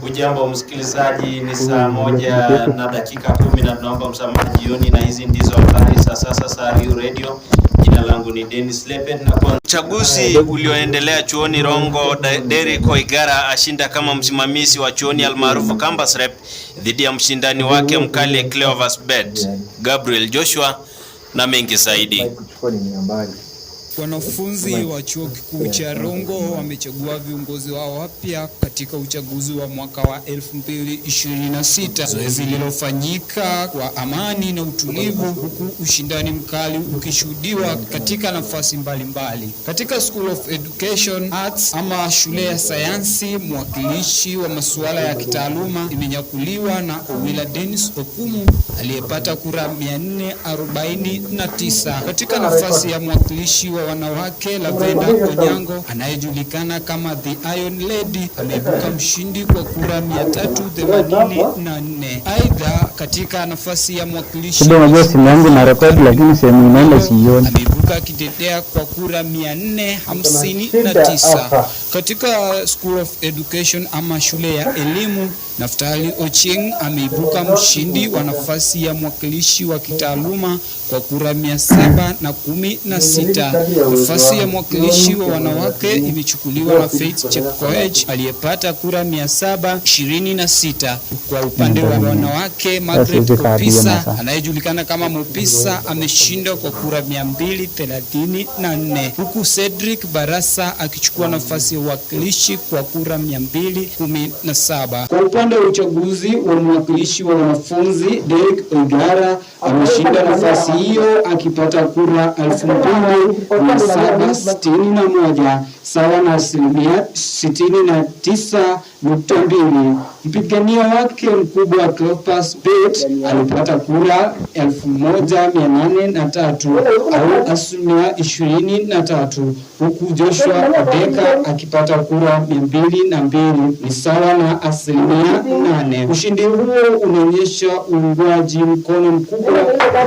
Ujambo msikilizaji, ni saa 1 na dakika 10 na tunaomba msamaha jioni, na hizi ndizo habari za sasa za Rio Radio. Jina langu ni Dennis Lepet na kwa uchaguzi ulioendelea chuoni Rongo, Derek Oigara ashinda kama msimamizi wa chuoni almaarufu Campus Rep dhidi ya mshindani wake mkali Cleophas Bet. Gabriel Joshua na mengi zaidi. Wanafunzi wa Chuo Kikuu cha Rongo wamechagua viongozi wao wapya katika uchaguzi wa mwaka wa 2026, zoezi lililofanyika kwa amani na utulivu, huku ushindani mkali ukishuhudiwa katika nafasi mbalimbali mbali. Katika School of Education Arts ama shule ya sayansi, mwakilishi wa masuala ya kitaaluma imenyakuliwa na Owila Dennis Okumu aliyepata kura 449. Katika nafasi ya mwakilishi wa wanawake, Lavenda Onyango anayejulikana kama The Iron Lady ameibuka mshindi kwa kura 384. Aidha, katika nafasi ya mwakilishi Shida, unajua simu yangu na record lakini sehemu inaenda siioni. Ameibuka akitetea kwa kura 459. Katika School of Education ama shule ya elimu, Naftali Ochieng ameibuka mshindi wa nafasi ya mwakilishi wa kitaaluma kwa kura 716. Nafasi ya mwakilishi wa wanawake imechukuliwa na Faith Chepkoech aliyepata kura 726. Kwa upande wa wanawake, Margaret Opisa anayejulikana kama Mopisa ameshinda kwa kura 234, huku Cedric Barasa akichukua nafasi ya uwakilishi kwa kura 217. Kwa upande wa uchaguzi wa mwakilishi wa wanafunzi, Derek Oigara ameshinda nafasi hiyo akipata kura 2761, sawa na asilimia 69.2. Mpigania wake mkubwa Cleophas Bett alipata kura 1803 au asilimia 23, huku Joshua Odeka akipata kura 202, ni sawa na asilimia 8. Ushindi huo unaonyesha uungwaji mkono mkubwa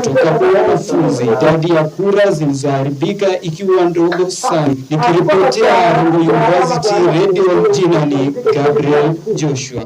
kutoka kwa wanafunzi, idadi ya kura zilizoharibika ikiwa ndogo sana. Nikiripotia Rongo University Radio, jina ni Gabriel Joshua.